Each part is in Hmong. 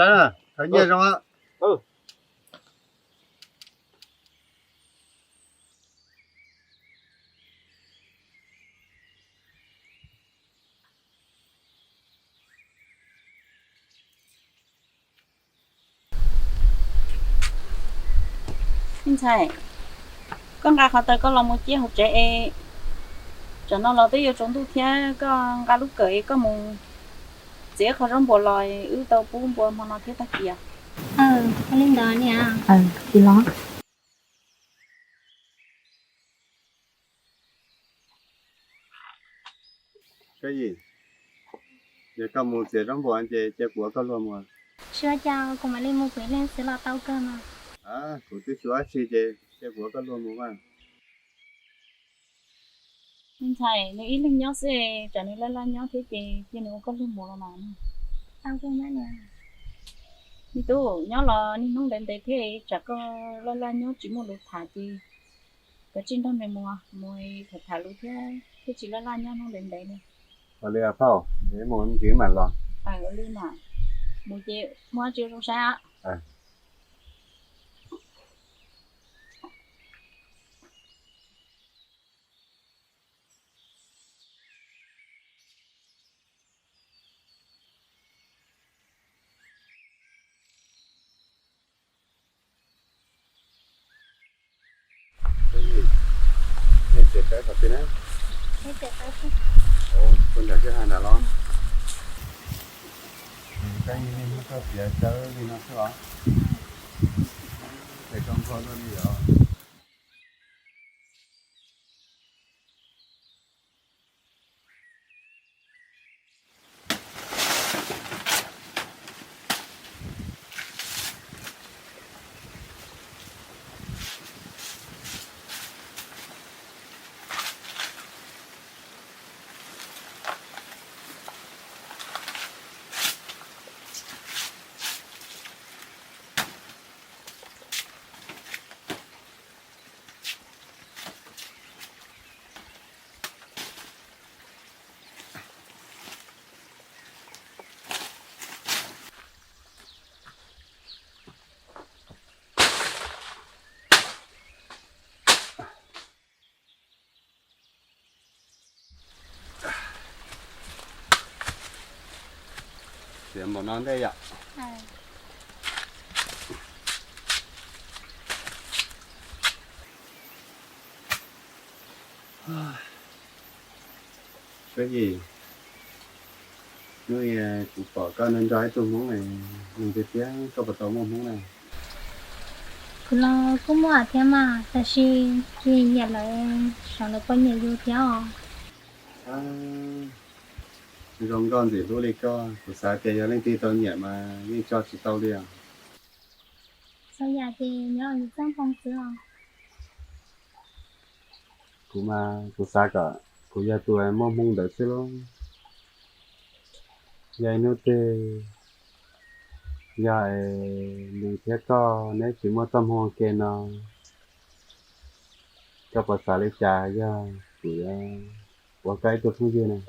Thov nyiaj zoo. Me ntxhais, koj nqa qhov taws koj los mus cia hauv tsev es, tsam no los twb yuav tsaus ntuj thiab, koj nqa lub kawm es koj mus txiav qhov zaub npua los wb tau pub npua hmo no thiab tag kis. Li ntawd niam. Tsis los. Koj Yim, yog koj mus txiav zaub npua ces cia kuv ua koj luag mus. Tsis ua cas, kuv mam li mus kuv ib leeg xwb los tau kawg mas. Kuv twb tsis ua dab tsi ces cia kuv ua koj luag mus mas. Me ntxhais, nws ib leeg nyob xwb, tsam nws laj laj nyob thiab ces cia nws ua koj luag mus los mas. Me tub, nyob los niaj hnub ntev ntev thiab, tsam koj laj laj nyob tsis muaj lus tham ces koj cia nrog nws mus, mus tham tham lus thiab, thiaj tsis laj laj nyob hnub ntev ntev li. Ua li phauj, mus ntxiv mam los. Ua li mas, mus ces muaj dab tsi zoo saib. Nej txiav taws qhov twg na? Ua, puag nram kwj ha nram los? Koj yeej muab koj txiav taws li no xwb los? Tes koj nquag luaj li os. Txiav npaum no ntej yom. Koj Yim, hnub kuv pom koj nrog ib tug Hmoob nug tiag tiag, koj puas tau muaj Hmoob na? Kuv los kuj muaj thiab mas, tab sis kuv nyiam lawv, xyov lawv puas nyiam yus thiab os. Zoo nkauj ntxim hlub li koj, kuv xav tias yog leej twg tau nyiam mas yeej tso tsis tau li os. Txhua yam ces nyob yus txoj hmoo xwb os. Kuv mas kuv xav kom kuv yog tus muaj hmoo ntawd xwb lauj. Yog ib hnub twg yog es nws thiab koj neb tsis muaj txoj hmoo ua ke no, koj puas xav li cas yog kuv ua koj ib tug phooj ywg na?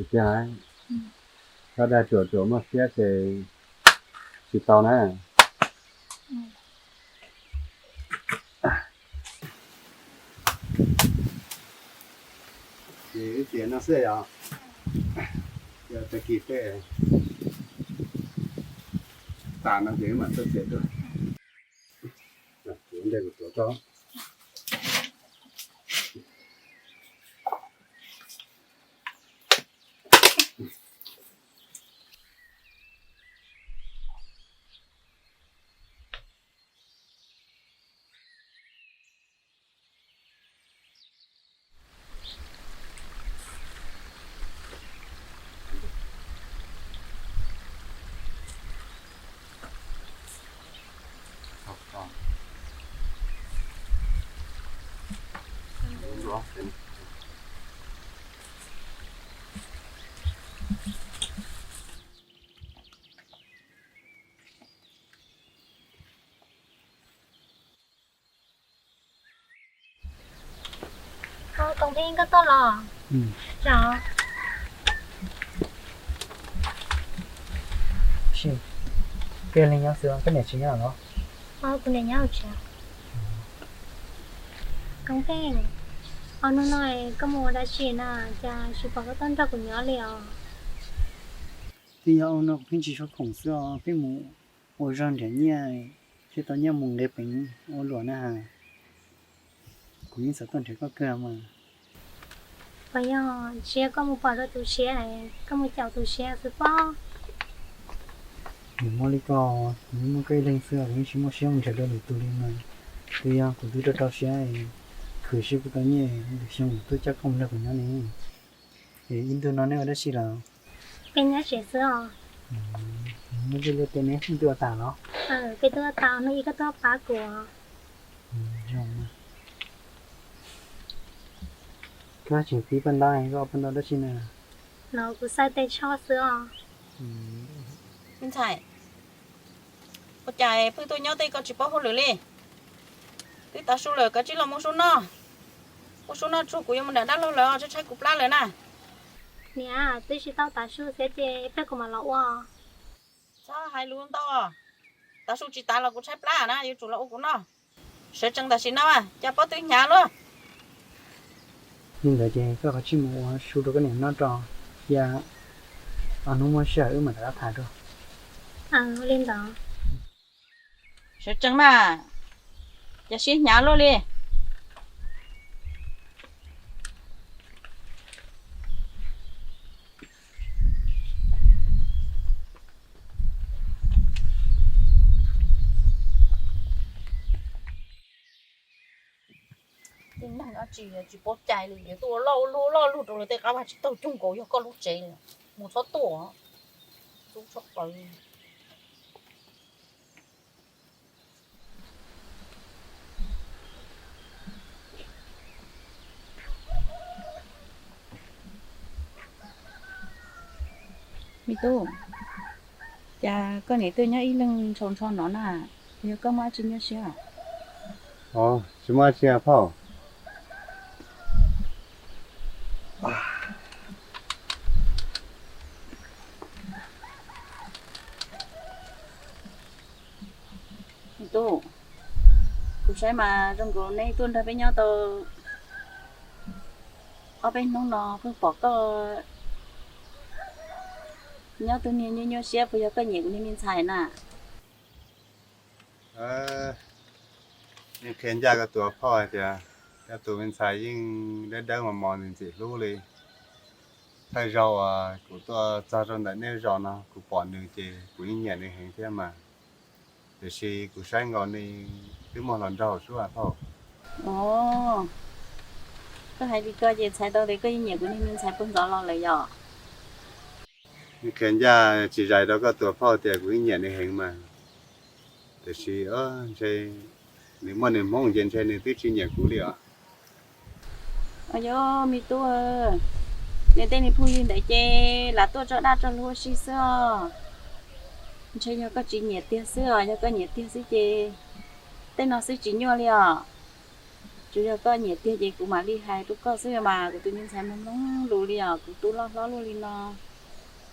Tiag, koj dag ruam ruam muaj siab ces tsis tau na. Ces wb txiav no xwb yom. Yog tag kis tej tas no ces wb mam tuaj txiav dua. Kuv ntej kuv tuav koj. Toom Phi, koj tuaj los? Zam. Koj leej nyob xwb, koj niam tsis nyob los? Kuv niam nyob tsev. Koob Pheej, ob hnub no koj mus ua dab tsi na, cas tsis pom koj tuaj nrog kuv nyob li os? Twb yog ob hnub no kuv pheej tsis tshua khoom xwb os, pheej mus ua zog nrhiav nyiaj, thiaj tau nyiaj mus nqe peev ua luam na has. Kuv yeej xav tuaj nrhiav koj kawg mas. Puas yog tsis yog koj mus pom rau tus siav, koj mus caum tus siav xwb pob? Nws muaj li ko, kuv yeej muaj koj ib leeg xwb, kuv yeej tsis muaj siab mus nrhiav dua lwm tus li mas. Twb yog kuv twb rau rau siab, khwv siab kuv tau nyiaj, lwm xyoo kuv tuaj coj koj mus nrog kuv nyob ne. Es ib ntu no neb ua dab tsi lawm? Peb nyob tsev xwb os. Neb twb luaj tej neb twb ua tas los? Peb twb ua tas, hnub ib koj tuaj pab kuv. Zoo mas. Koj tseem pib paj ntaub, koj ua paj ntaub dab tsi na? No kuv xaij tej tshoj xwb os. Me ntxhais, ua cas pheej tuaj nyob tej koj tsis paub hauj lwm li? Twb tav su lawm, kav tsij los mus sub noj. Ua sub noj tsuag kuv yuav mus nram dab laug lawm, tshaib tshaib kuv plab lawm na. Niam, twb tsis tau tav su xwb ces peb kuv mam los ua. Txhob hais lus ntau, tav su tsis tav los kuv tshaib plab na, yuav tsum los ua kuv noj. Sawv tsees tam sim no, cas pob tw hnyav luaj. Li ntawd ces koj kav tsij mus ua su rau koj niam noj tso, cia ob hnub muaj sij hawm wb mam rov qab tham dua. Li ntawd. Sawv tsees mas, cas siab hnyav luaj li. Tej neeg dab tsi tsis paub cai li, yuav tuaj ua loj ua lug loj lug rau lawv tej qab vaj tsis taug cuag nkaus yog koj lub tsev li. Mus txhob tuaj, tub tshaj plaws li. Me tub, cas koj niam twb nyob ib leeg ntshaus ntsho no na, yog koj muaj dab tsi nyuaj siab? Tsis muaj dab tsi phauj. Me tub, kuv saib mas zoo nkaus neb tuaj nrog peb nyob tau ob peb hnub no pheej pom koj nyob tus niag nyuaj nyuaj siab, puas yog koj nyiam kuv niag me ntxhais na? Yeej qhia ncaj koj tus phauj hais tias koj tus me ntxhais yeej dawb dawb mos mos ntxim ntxim hlub li. Thawj zaug uas kuv tuaj txog rau ntawm nej zos no kuv pom nws ces kuv yeej nyiam nws heev thiab mas. Tiam sis kuv saib nkaus nws twb muaj hluas nraug sub as phauj. Os, koj hais li ko ces txhais tau tias koj yeej nyiam kuv niag me ntxhais puag ntxov los lawm yom? Yeej qhia ncaj tsis zais rau koj tus phauj tias kuv yeej nyiam nws heev mas. Tiam sis ntshe nws muaj nws hmoob ces ntshe nws twb tsis nyiam kuv li os. Os yog me tub, nws tej niag phooj ywg ntawd ces lam tuaj tso dag tso luag ua si xwb os. Ntshe yog koj tsis nyiam tiag xwb os, yog koj nyiam tiag xwb ces tej no xwb tsis nyuaj li os. Tsuas yog koj nyiam tiag ces kuv mam li hais rau koj xwb mas, kuv tus me ntxhais mloog mloog lus li os, kuv tus loj hlob luaj li no,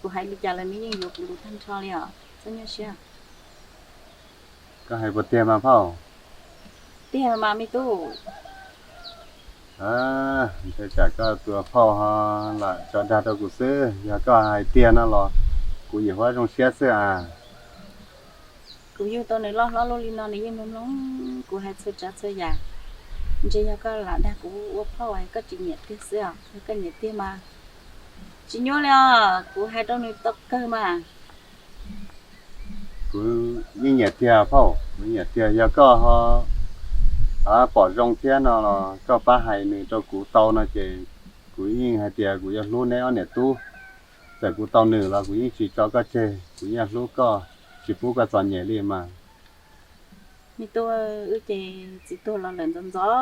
kuv hais li cas los nws yeej yuav kuv lus tag nrho li os, txhob nyuaj siab. Koj hais puas tiag mas phauj? Tiag mas me tub. Ntshe tsam koj tus phauj ho lam tso dag rau kuv xwb, yog koj hais tiag no los kuv nyuam qhuav zoo siab xwb as. Kuv yug tau nws loj hlob luaj li no nws yeej mloog mloog kuv hais txhua tsav txhua yam. Ntshe yog koj lam dag kuv ua phauj es koj tsis nyiam tiag xwb os, yog koj nyiam tiag mas tsis nyuaj li os, kuv hais rau nws tau kawg mas. Kuv yeej nyiam tiag phauj, kuv nyiam tiag, yog koj ho pom zoo thiab no los koj pab hais nws rau kuv tau no ces kuv yeej hais tias kuv yuav hlub neb ob niam tub. Txawm kuv tau nws los kuv yeej tsis tso koj tseg, kuv yeej hlub koj, tsis pub koj txom nyem li mas. Me tub, wb ces txiv tuag los lawm ntxov ntxov,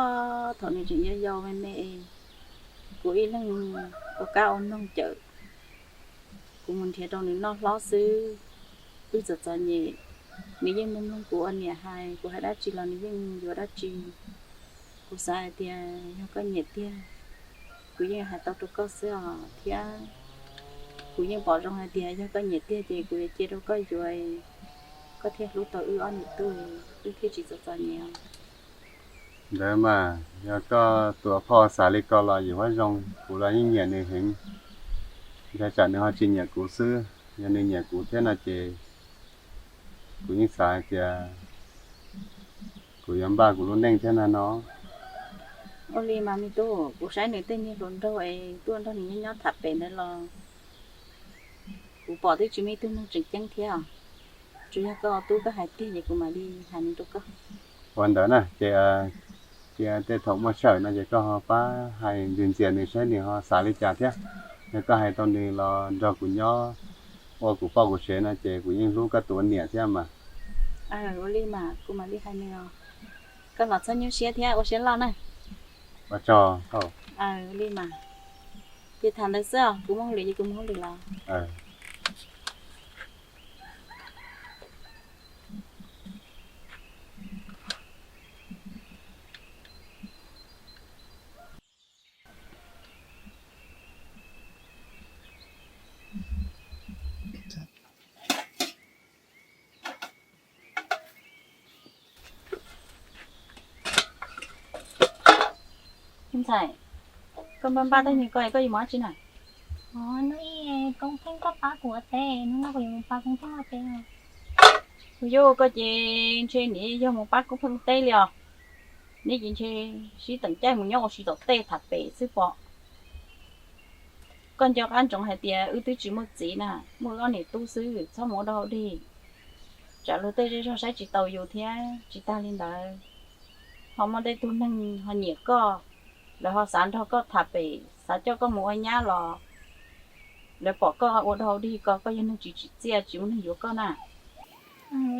thaum nws tseem yau yau me me, kuv ib leeg ua kab ua noog cawm, kuv mus nrhiav rau nws noj hlob xwb. Wb txom txom nyem, nws yeej mloog mloog kuv ua niam hais, kuv hais dab tsi los nws yeej yuav dab tsi. Kuv xav hais tias yog koj nyiam tiag, kuv yeej hais tau rau koj xwb os thiab. Kuv yeej pom zoo hais tias yog koj nyiam tiag ces kuv yuav cia rau koj yuav, koj thiaj hlub tau wb ob niam tub, wb thiaj tsis txom txom nyem. Ntawd mas yog koj tus phauj xav li ko los yuav zoo, kuv los yeej nyiam nws heev. Ntshai tsam nws ho tsis nyiam kuv xwb, yog nws nyiam kuv thiab no ces kuv yeej xav hais tias kuv yuav npaj kuv lub neej thiab na no. Ua li mas me tub, kuv saib nws tej niag hluas nraug es tuaj nrog nws nyob nyob tham pem ntawd los kuv pom twb tsis muaj ib tug neeg tseem ceeb thiab. Tsuas yog koj tub koj hais tiag ces kuv mam li hais nws rau koj. Ua ntawd na ces, cia tej thaum muaj sij hawm no ces koj ho pab hais ntxias ntxias nws saib nws ho xav li cas thiab. Yog koj hais tau nws los nrog kuv nyob ua kuv poj kuv sev no ces kuv yeej hlub koj tus ua niam thiab mas. Ua li mas kuv mam li hais nws os. Koj los txhob nyuaj siab thiab ua siab loj na. Ua tsaug. Ua li mas. Ces tham ntawd xwb os, kuv muaj hauj lwm ces kuv muaj hauj lwm los. Ntxhais, koj npaj npaj tej niag ko koj yuav mus dab tsi na? Hnub ib Koob Pheej tuaj pab kuv ua teb, hnub no kuv yuav mus pab Koob Pheej ua teb. Kuv yuav koj ces ntshe neb yog mus pab Koob Pheej teb li os. Neb ces ntshe sib teem caij mus nyob ua si tom tej tham pem xwb pom. Koj nco qab ntsoov hais tias wb twb tsis muaj txiv na, muaj wb ob niam tub xwb, txhob mus ua dog ua dig. Tsam luag tej zej zog saib tsis taus yus thiab. Tsis tag li ntawd, ho muaj tej tug neeg ho nyiam koj, lawv ho xav nrog koj tham pem, xav coj koj mus ua nyab los lawv pom koj ua dog ua dig ko, koj yog neeg tsis tsim txiaj tsis muaj neeg yuav koj na.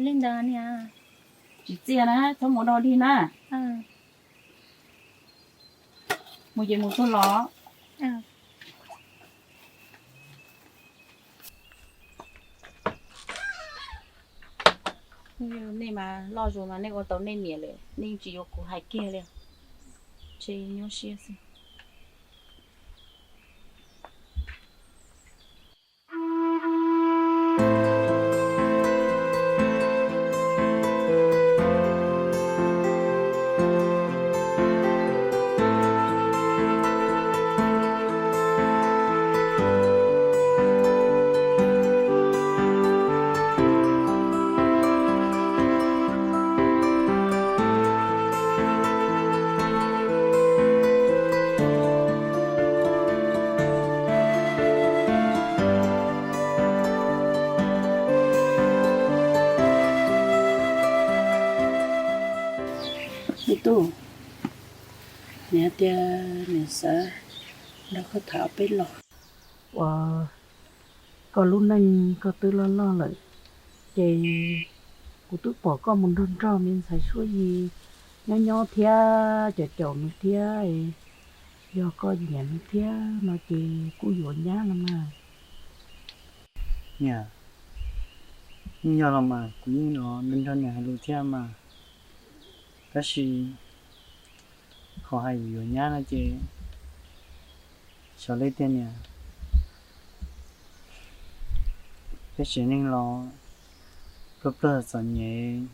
Li ntawd niam. Tsis txiaj na, txhob mus ua dog ua dig na. Mus ces mus txog los. Nej mas loj zus mas nej ua tau nej niam lawm, nej yeej tsis yuav kuv hais kiag li. Ntshe nyuaj siab xwb. Me tub, niam tias niam xav nrog koj tham ob peb lo. Uas koj lub neej koj twb loj loj lawm, ces kuv twb pom koj mus nrog nrog me ntxhais Suab Yig nyob nyob thiab caum caum nws thiab, yog koj nyiam nws thiab no ces kuj yuav nyab no mas. Niam, yeej yog los mas kuv yeej los nrog nws hais lus thiab mas, tab sis qhov hais yuav yuav nyab no ces xyov li tiag niam. Peb tsev neeg los pluag pluag txom nyem,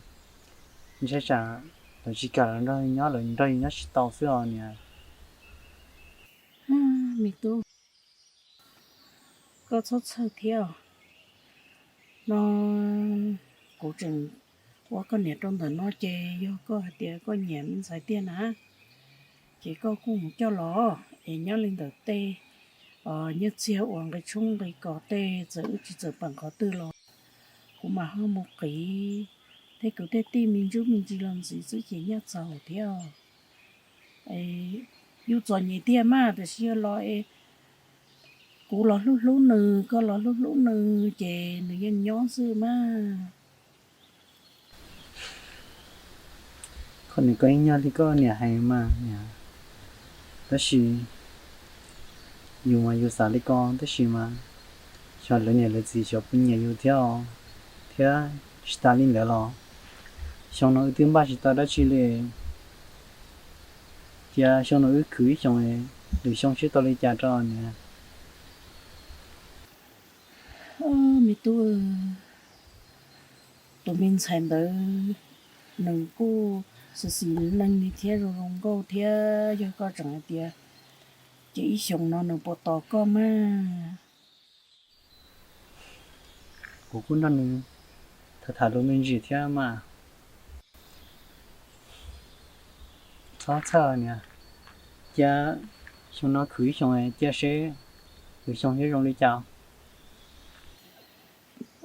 ntshai tsam lawv tsis kam lawv nrog yus nyob, lawv nrog yus nyob tsis tau xwb os niam. Me tub, koj txhob txhawj thiab os. No kuv tseem ua koj niam rau ntawm no ces yog koj hais tias koj nyiam me ntxhais tiag na, ces koj kuj mus coj los es nyob li ntawm tej nyiaj txiag uas nqi tshoob nqi kos tej, txawm wb tsis txawm peem qhov twg los kuv mam ho mus qiv thiab kuv tej tij me ntsuj me ntsis los ntxiv xwb ces nyaj txaus thiab. Yus txom nyem tiag mas, tab sis yog los es kuv los hlub hlub nws, koj los hlub hlub nws ces nws yeej nyob xwb mas. Qhov niam, koj yeej yog li koj niam hais mas niam, tab sis yus mas yus xav li ko tab sis mas xyov lawv niam lawv txiv xyov puas nyiam yus thiab os. Thiab tsis tas li ntawd los xyoo no wb twb npaj tsis tau dab tsi li, cia xyoo no wb khwv ib xyoos, lwm xyoo seb tau li cas rau niam. Me tub, tus me ntxhais ntawd nws kuj xis xis neej li thiab zoo zoo nkauj thiab, yog koj tseem hais tias ces ib xyoos no nws puas tos koj mas? Kuv kuj nrog nws tham tham lus me ntsis thiab mas. Txhob txhawj niam, cia xyoo no khwv ib xyoos cia seb lwm xyoo yuav zoo li cas.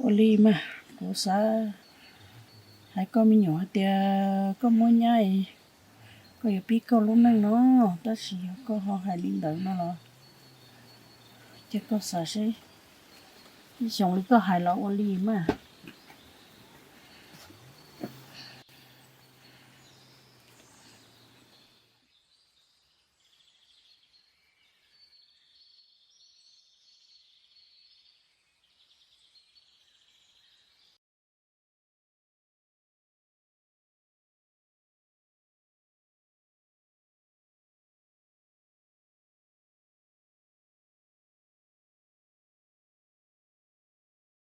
Ua li mas kuv xav hais koj me nyuam hais tias koj muaj nyab, koj yuav pib koj lub neej no, tab sis yog koj ho hais li ntawd no los cia koj xav seb ib xyoos li koj hais los ua li mas.